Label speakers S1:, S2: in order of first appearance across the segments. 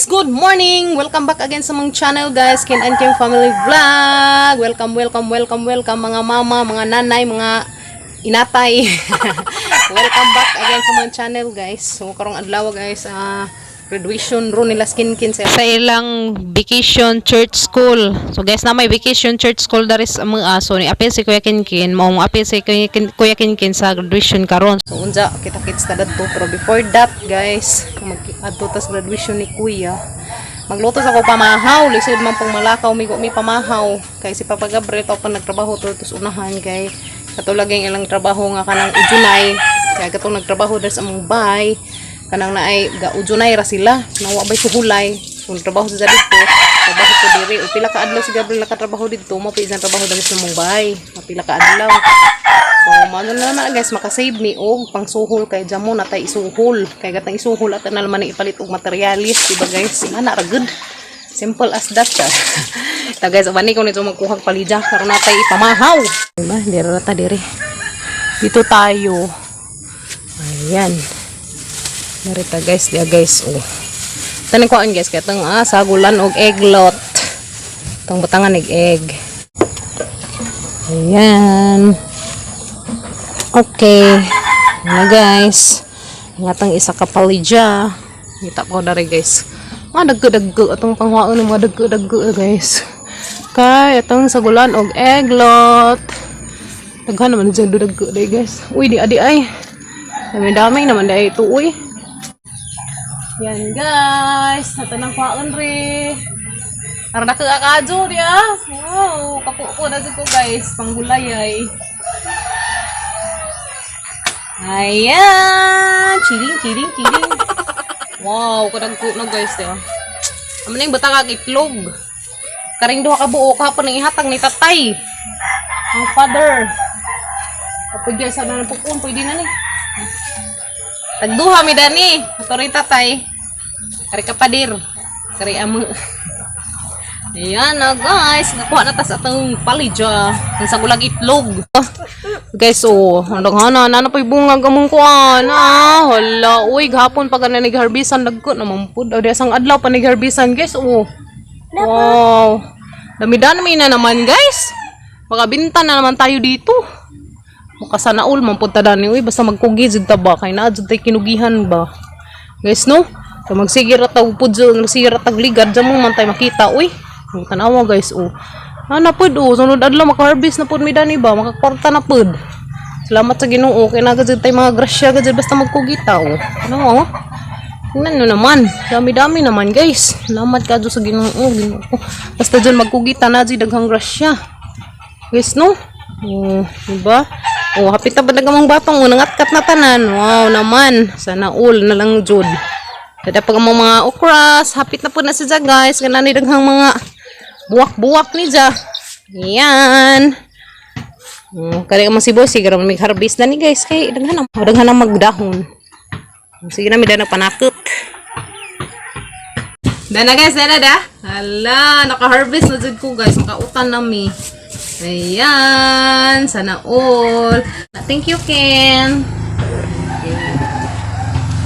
S1: Guys! Good morning! Welcome back again sa among channel, guys, Ken and Kim Family Vlog! Welcome, welcome, welcome, welcome, mga mama, mga nanay, mga inatay. Welcome back again sa among channel, guys. So karong adlaw, guys, graduation ro nila Skin Kin sa ilang vacation church school. So guys, na may vacation church school dari sa mga aso ni apil si Kuya Kinkin, mao apil si Kuya Kinkin sa graduation karon. So unja kita kits ta dadto, pero before that, guys, mag adto tas graduation ni Kuya. Magluto sa ko pamahaw, lisod man pong malakaw migo mi pamahaw kay si Papa Gabriel to pa nagtrabaho to tos unahan kay katulad yung ilang trabaho nga kanang ujunay, kaya katong nagtrabaho diri sa among bahay kanang naay ga ujunay ra sila, nawa bay suhulay. Kung trabaho sa didto, trabaho ko diri o pila ka adlaw si Gabriel nakatrabaho didto, mo pa isang trabaho diri sa among bahay mapila ka adlaw. So mano na naman, guys, makasave mi og pangsuhol kay jamo na tay isuhol kay gatang isuhol at na naman ipalit og materialis, di ba, guys? Ana ra good, simple as that, char. Ta guys, ubani ko nito magkuhag palidya karon natay ipamahaw, diba? Diri ra ta diri, dito tayo. Ayan. Narita, guys, diya, guys, oh. Taning kuan, guys, kay tong sagulan og eglot. Tong butangan og egg. Ayan. Okay. Na, guys. Nga tang isa ka palidya. Kita ko dari, guys. Mga dagko-dagko atong panghuaon ng mga dagko-dagko, guys. Kay atong sagulan og eglot. Daghan naman dyan dagko day, guys. Uy, di adi ay. Dami-dami naman dahil ito, uy. Yan, guys, natanang kwaon re. Ara na kaadyo di ah. Wow, kapupo na ko, guys, panggulay ay. Ayan, chiling chiling chiling. Wow, kadagko na, guys, di ah. Amo na yung batang kag itlog. Karing duha ka buo kahapon nang ihatag ni tatay. Ang father. Kapag guys, ano na pukon, pwede na ni. Tagduha mi dani. Ato rin tatay. Kari kapadir. Kari amo. Ayan na, guys. Nakuha na ta sa atong palidya. Ang sagulag itlog. Guys, oh. Ang daghana. Nana pa'y bungag among kuan. Ah, hala. Uy, gahapon pa ganun nag-harvestan. Dagko naman pud. O, di asang adlaw pa nag-harvestan, guys. Oh. Wow. Dami-dami na naman, guys. Makabinta na naman tayo dito. Makasana all man punta dani, uy, basta magkugi jud ta ba kay naa jud tay kinugihan ba. Guys, no? So magsige ra tag pudyo, magsige ra tag ligad mo man tay makita, uy. Ang tanawa, guys, oh. Ana pud, oh, sunod adlaw maka-harvest na pud mi dani ba, makakwarta na pud. Salamat sa Ginoo kay naa jud tay mga grasya gud basta magkugi ta, oh. Ano, oh? Tingnan nyo naman. Dami-dami naman, guys. Salamat ka sa Ginoo, Ginoo. Basta dyan magkugita na dyan daghang grasya. Guys, no? Oh, diba? Oh, hapit na ba among batong? Oh, nangatkat na tanan. Wow naman. Sana all na lang jud. Kada pag among mga okras, hapit na po na siya, guys. Kana ni daghang mga buwak-buwak ni ja. Yan. Oh, kaya man si Boss, siguro may harvest na ni, guys, kay daghan ang magdahon. Sige na mi dana panakot. Dana, guys, dana da. Hala, naka-harvest na jud ko, guys. Makautan na mi. Ayan, sana all. Thank you, Ken. Okay.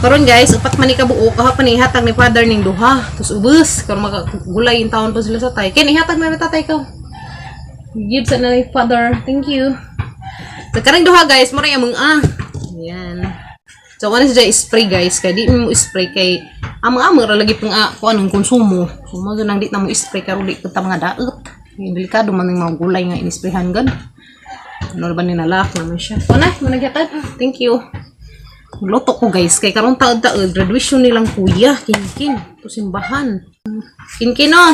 S1: Karon, guys, upat man ni kabuok kahapon ihatag ni father ning duha. Tapos ubos karon makagulay in taon pa sila sa tay. Ken, ihatag na ni tatay ko. Give sa na ni father. Thank you. Sa karang duha, guys, mo rin among ah. Ayan. So ano siya spray, guys, kay di mo spray kay amang amang ra lagi pang kuan ang konsumo. So mo nang di na mo spray karon di ta mga daot. Kay delikado man ang mga gulay nga inisprayhan gud. Ano ba ni nalak naman siya. O na, mo nagyatag. Thank you. Luto ko, guys, kay karon taod-taod graduation nilang kuya, Kinkin, to simbahan. Kinkin, oh.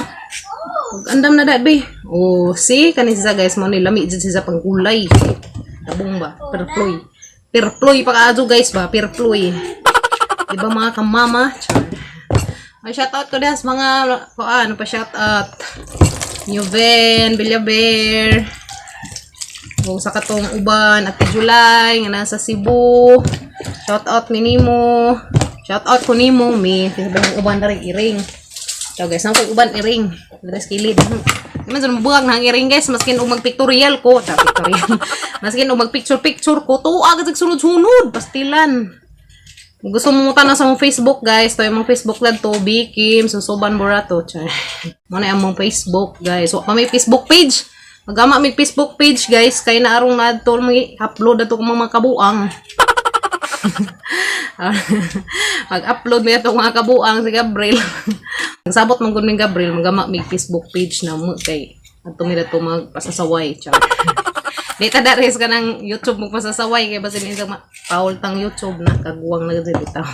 S1: Pag andam na dabi. Oh, see kani siya, guys, mo ni lami jud siya pang gulay. Tabong ba? Perploy. Perploy pa kaadto, guys, ba? Perploy. Di ba, mga kamama? Char. May shoutout ko diha sa mga ano pa shoutout. New Ben, Villabear. O sa katong uban at July nga nasa Cebu. Shout out ni nimo. Shout out ko nimo mi. Kaya uban na rin iring. So guys, nang ko'y uban iring. Guys, kilid. Di man sa mabuhag na ang iring, guys, maskin og magpictorial ko, ta pictorial. Maskin og magpicture picture ko, tuwa agad sunod-sunod, pastilan. Kung gusto mo mutanaw sa mong Facebook, guys, to yung mong Facebook lang to, B. Kim, Susuban Borato. Char. Mo na yung mong Facebook, guys. Wa pa may Facebook page. Magama may Facebook page, guys. Kay naarong na to, may upload na to kung mga kabuang. Mag-upload na ito mga kabuang si Gabriel. Ang sabot mong gud ni Gabriel, magama may Facebook page na mo kay adto mi dato magpasasaway. Char. Di ta dares ka ng YouTube magpasasaway kay basin isang paul tang YouTube na kaguwang na gud bitaw.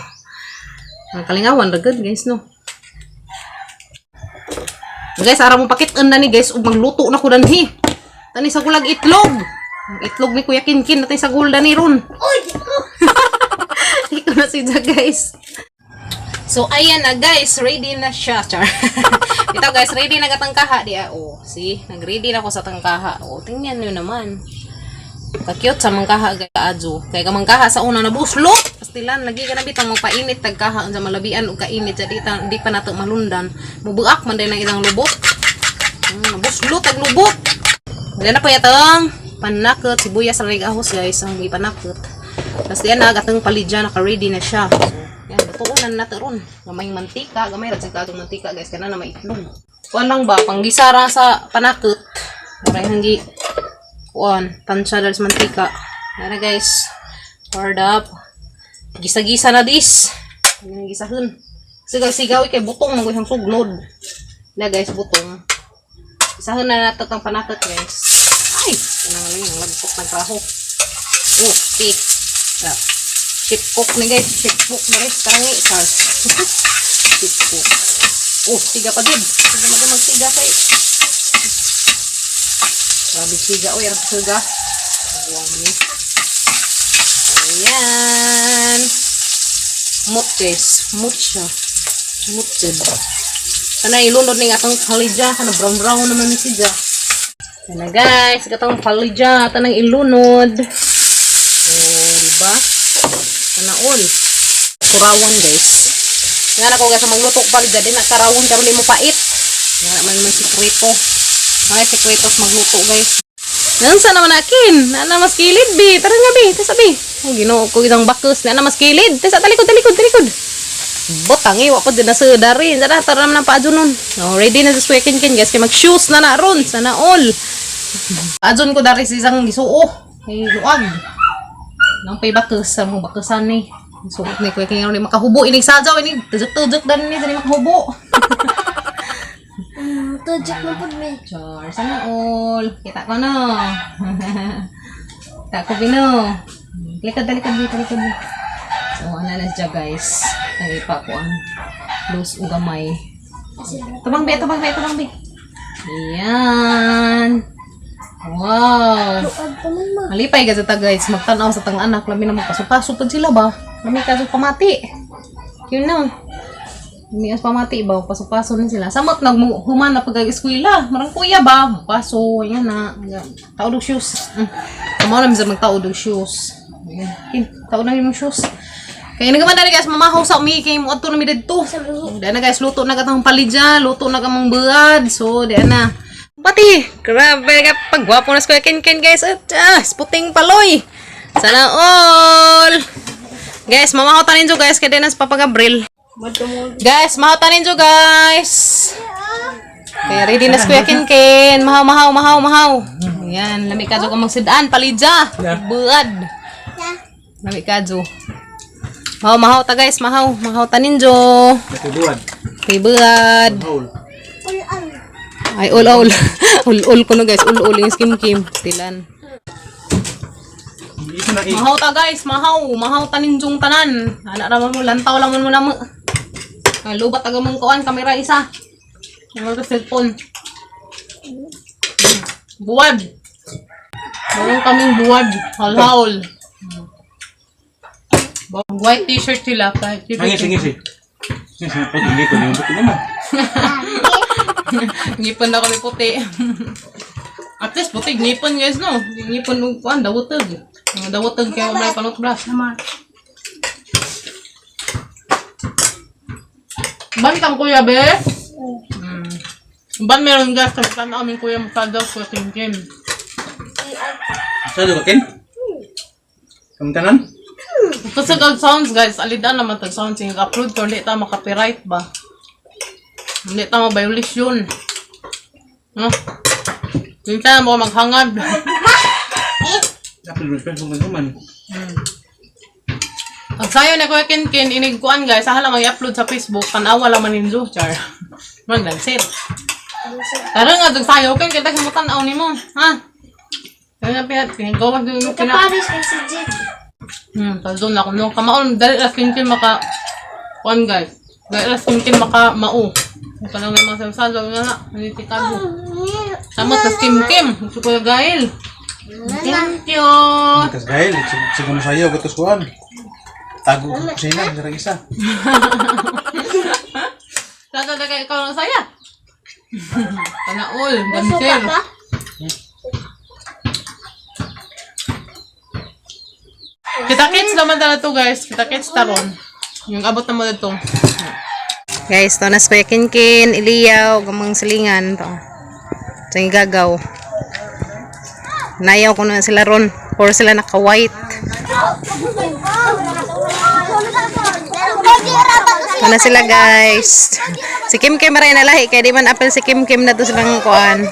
S1: Ang kalingawan ra gud, guys, no. Guys, ara mo pakit na ni, guys, ug magluto na ko danhi. Tani sa gulag itlog. Ang itlog ni Kuya Kinkin natay sa gulda ni ron.
S2: Uy!
S1: Ikaw na si Jack, guys. So, ayan na, guys. Ready na siya. Char. Ito, guys. Ready na katangkaha. Di, ah, oh, see? Nag-ready na ako sa tangkaha. Oh, tingnan nyo naman. Ka-cute sa mangkaha, guys. Adyo. Kaya ka mangkaha sa una na buslot. Pastilan, lagi ka na bitang magpainit tagkaha unsa malabian og kainit sa di, ta, di pa nato malundan. Mubuak man din ang ilang lubot. Buslot ag lubot. Wala na po yatang panakot, sibuyas sa ahos, guys, ang ipanakot. Tapos diyan na gatong palidya naka-ready na siya. So, yan, lutuon na nato ron. Gamay mantika, gamay ra sa atong mantika, guys, kana na may itlog. Kuan lang ba panggisara sa panakot. Para hanggi kuan, tansya dahil sa mantika. Yan na, guys. Hard up. Gisa-gisa na this. Yan gisahon. Sigaw-sigaw kay butong man gud sugnod. Na, guys, butong. Isahon na nato tang panakot, guys. Ay, kanang lang yung lagpok ng traho. Oh, see. Yeah. Chip cook ni, guys. Chip cook na rin. Karangi, char. Chip cook. Oh, siga pa din. Siga mag magsiga kay. Grabe siga. Uy, arang siga. Buwang ni. Ayan. Mut, guys. Mut siya. Mut jud. Sana ilunod ni atong palidya. Kana brown brown naman ni siya. Yan na, guys. Katong palidya. Tanang ilunod. Oh, diba? Sana all. Kurawan, guys. Nga na ko, guys, magluto ko palidya. Di na karawon karon di mo pait. Nga naman may sikreto. Mga sikretos magluto, guys. Nansa naman akin. Nana mas kilid, bi. Tara nga, bi. Tasa, bi. Oh, Ginoo ko isang bakus. Nana mas kilid. Tasa, talikod, talikod, talikod. Botang iwa po din na sa dari. Tara, tara naman ang paadyo nun. Oh, ready na sa Kuya Ken, guys. Kaya mag-shoes na na ron. Sana all. Adyon ko dari sa isang gisuo. Ay, luag. Nang pay bakus. Sa mga bakusan ni. Suot ni Kuya Ken. Ni makahubo. Inig sadyaw. Inig tujuk-tujuk dan ni. Dali makahubo.
S2: Tujok mo pag may.
S1: Char, sana all. Kita ko no. Kita ko bino. Likod, likod, likod, likod. So, ano na siya, guys. Nagipa ko ang loose o gamay. Tabang be, tabang be, tabang be. Ayan. Wow.
S2: Luag pa man ma.
S1: Malipay ka sa ta, guys. Magtanaw sa tang anak. Lami na magpaso-paso pa sila ba? Lami ka sa pamati. Yun na. Lami as pamati ba? Paso-paso na sila. Samot nag human na pag-eskwela. Marang kuya ba? Paso. Yan na. Taod og shoes. Tama na minsan magtaod og shoes. Ayan. Kin, taod na yung shoes. Kaya nagaman na guys, mamahaw sa umi kay mo adto na mi didto. Dahil na, guys, luto na katong palidya, luto na kamong buad. So, dahil na. Pati, grabe ka pagwapo na sa Kuya Ken Ken, guys. At sputing paloy. Sana all. Guys, mamahaw tanin jo, guys, kay Dennis Papa Gabriel. Guys, mahaw tanin jo, guys. Kaya ready na si Kuya Ken Ken. Mahaw, mahaw, mahaw, mahaw. Ayan, lami ka jo ka magsidaan, palidya. Buad. Lami ka jo. Mahaw, mahaw ta, guys, mahaw. Mahaw tanin jo.
S3: Natubuan.
S1: Kay buad.
S3: Hole.
S2: Ulan.
S1: Ay, ul ul. Ul ul ko no, guys. Ul ul yung skim kim. Tilan.
S3: Ito na
S1: Mahaw ta, guys, mahaw. Mahaw tanin jung tanan. Ana raman mo, lantaw laman mo namo. Ay, lubat aga mong kuan, kamera isa. Ang mga cellphone. Buwad. Meron kaming buwad. Halhaul. White t-shirt sila. Kahit
S3: Ang ngisi, ngisi. Ngisi, puti, hindi ko na yung puti naman.
S1: Ngipon na kami puti. At least puti, ngipon, guys, no? Ngipon og kuan, dawutog. Mga dawutog kaya may panutbrush.
S4: Naman. Ban kang kuya, be? Ban meron gas, kasi tan aming kuya masyado, Kuya Kim Kim.
S3: Masyado ka, Ken? Kamtanan?
S4: Kasi kag sounds guys, alida naman tag sounds yung upload ko, hindi ta maka-copyright ba? Hindi ta ma-violation. No? Hindi ta mo maghangad.
S3: Apil rin kung naman.
S4: Ang sayo na Kuya Kinkin, inig kuan guys, sahala mag-upload sa Facebook, tanawa lang man ninyo, char. Man, lansit. Tara nga, dug sayo, okay, kita sa tanaw nimo, ha? Kaya pinat, pinagawas din mo pina.
S2: Kaparis kay si Jig.
S4: Taldon na ako no. Kamaon, dali las Kinkin maka, kuan guys. Dali las Kinkin maka mao. Ito lang naman sa salo nga na, hindi tikago. Samot las Kim. Gusto ko gail. Thank you.
S3: Kas gail, siguro sayo gatos kuan. Tago ko kusina, nira isa.
S4: Sana talaga ikaw ang saya. Tanaol,
S2: Gusto
S4: gansil.
S2: pa?
S4: Kita kits naman tala to guys. Kita kits taron. Yung abot na mo dito.
S1: Guys, to na si Kuya Kinkin, Iliyaw, gamang silingan to. Sa yung gagaw. Nayaw ko na sila ron. Puro sila naka-white. Ito na sila guys. Si Kim Kim rin na lahi. Kaya di man apel si Kim Kim na to silang kuan.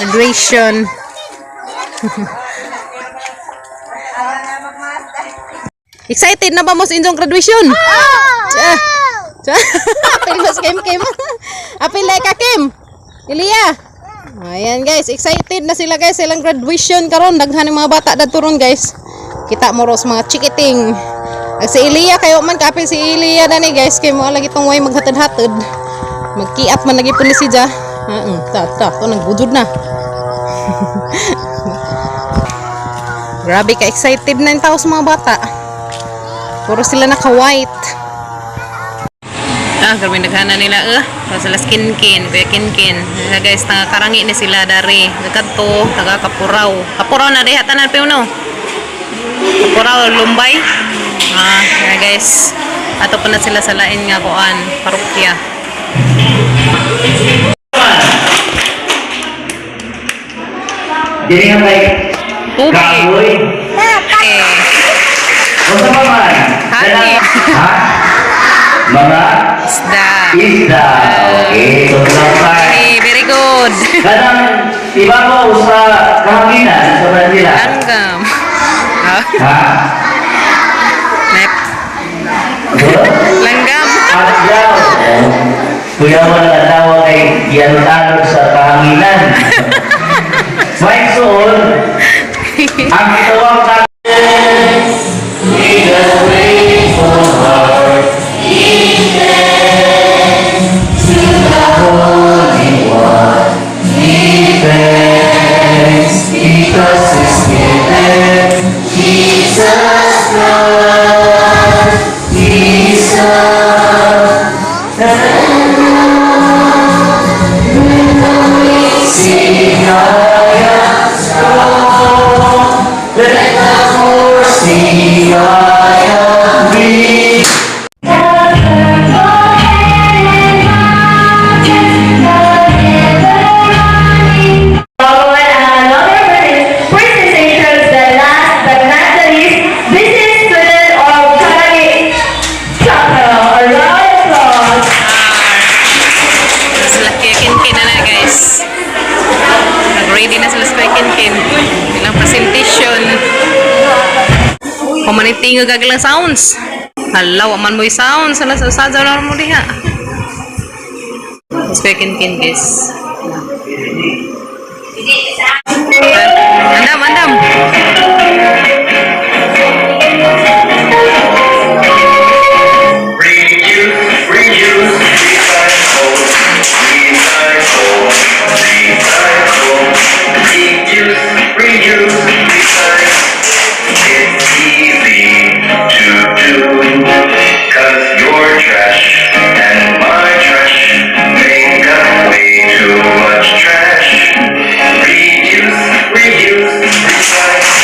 S1: Graduation. Excited na ba mo sa inyong graduation? Tsa. Tsa. Apel mo si Kim Kim. Apel like ka Kim. Ilya. Ayan guys, excited na sila guys silang graduation karon daghan ng mga bata dadto ron guys. Kita mo ros mga chikiting. Ag si Ilya kayo man kapil si Ilya dani guys kay mo lagi tong way maghatod-hatod. Magkiat man lagi pud ni siya. Ta ta to nagbudod na. Grabe ka excited na yung tao sa mga bata. Puro sila naka-white. Ah, grabe naghana nila eh. Para sila skin-kin, kuya kin-kin. Ah, guys, nakarangi ni sila dari. Nagkadto, taga Kapuraw. Kapuraw na diha tanan pa no. Kapuraw, Lumbay. Ah, kaya guys. Ato pa na sila sa lain nga kuan, parokya.
S5: Dili nga may
S1: Tubig.
S5: kahoy.
S1: Eh,
S5: Unsa pa man?
S1: Hangin.
S5: Ha? Mga
S1: isda.
S5: isda. Okay, so salamat.
S1: Okay, very good.
S5: Kanang ibabaw sa kahanginan sa Manila.
S1: Langgam. Ah,
S5: Ha?
S1: nep. Langgam.
S5: Adlaw. Kuya wala adlaw kay gianod sa kahanginan. May suon, ang gitawag na With a grateful heart, to the Holy One. Give thanks because He's given Jesus Christ, His Son. Sing I am strong. Let the poor see I am weak.
S6: Following another presentations, the last but not the least, this is student of Karani Chapel. A round of applause.
S1: Sila Kuya Kinkin na na guys. Nag-ready na sila sa Kuya Kinkin. Ilang presentation. Pamanitinga gagalang sounds. Hala, waman mo'y sounds. Hala, sa usadyaw na mo diha. Sa Kuya Kinkin guys. Andam, andam.
S7: Reduce, reuse, recycle, recycle, recycle. Reduce, reuse, recycle. It's easy to do. 'Cause your trash and my trash make up way too much trash. Reduce, reuse, recycle.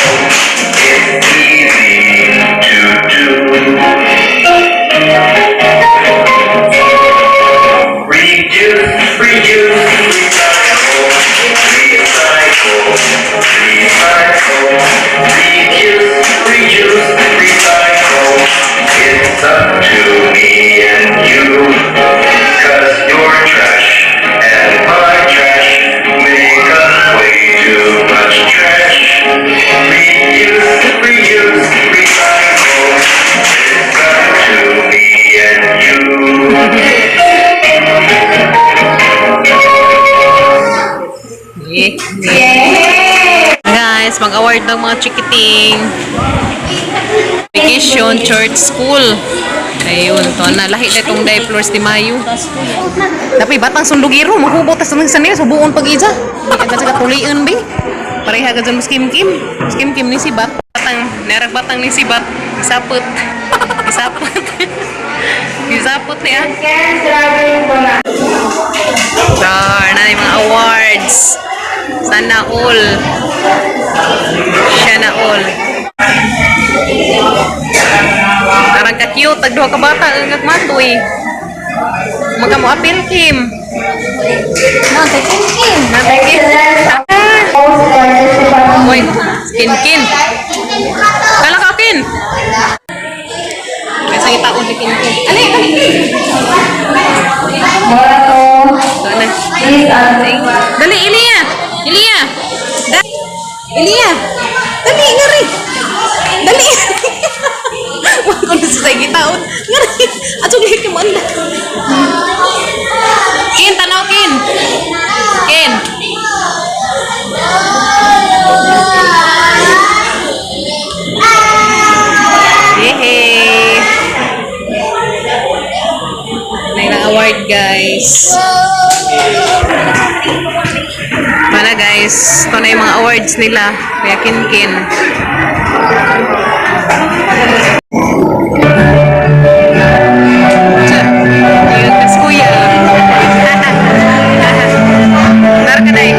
S1: Eh. Guys, mag-award ng mga chikiting. Vacation Church School. Ayun, to na. Lahi na itong day Flores de Mayo. Dapat batang sundugiro, mahubot tas ng sanil, subuon pag isa. Hindi ka sa katulian, be. Pareha ka dyan mas kim-kim. Mas kim-kim ni si Bat. Batang, narag batang ni si Bat. Isapot. Isapot. Isapot niya. Char, na yung mga awards. Sana all. Siya na all. Parang ka-cute, tagduha ka bata, ang nagmatoy. Maga mo apil, Kim.
S2: No, kay Kim.
S1: Natay, Kim. Uy, kin kin. Kala ka, Kin. Kaya sa itaon si Kin Kin. Ali, ali. Ito na. Dali, Ilya. Ilya. Ilya. Dali, ngari. Dali. Wag ko na sa gitaon. Ngari. Atong lihit ka mo anda. Kin, tanaw, Kin. Kin. Yehey! May ilang award, guys. Para guys, ito na yung mga awards nila. Kuya Kinkin. Ayun, kas kuya. Tara ka na eh.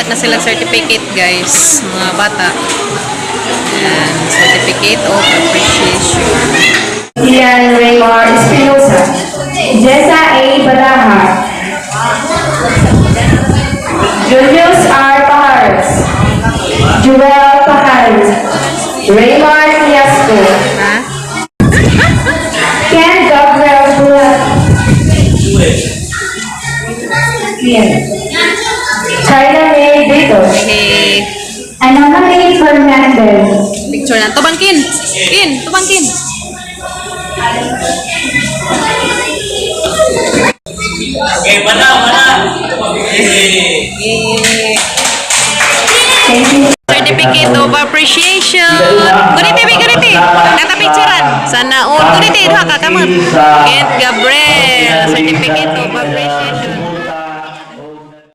S1: Na sila certificate, guys, mga bata. Ayan, certificate of appreciation.
S6: Ian Raymar Espinosa. Jessa A. Balaha. Julius R. Pajares. Joel Pajares. Raymar Fiasco.
S1: Ha?
S6: Ken Gabriel Bulat. Ken. China May Brito.
S1: Hey,
S6: Anna May Fernandez.
S1: Picture na. Tubangkin! Kin! Tubangkin!
S5: Okay, mana, mana.
S1: Eh,
S6: Thank you.
S1: Certificate of appreciation. Guniti, bi, guniti. Nata-picturean. Sana all. Guniti, duha ka kamot. Kent Gabriel. Certificate of appreciation.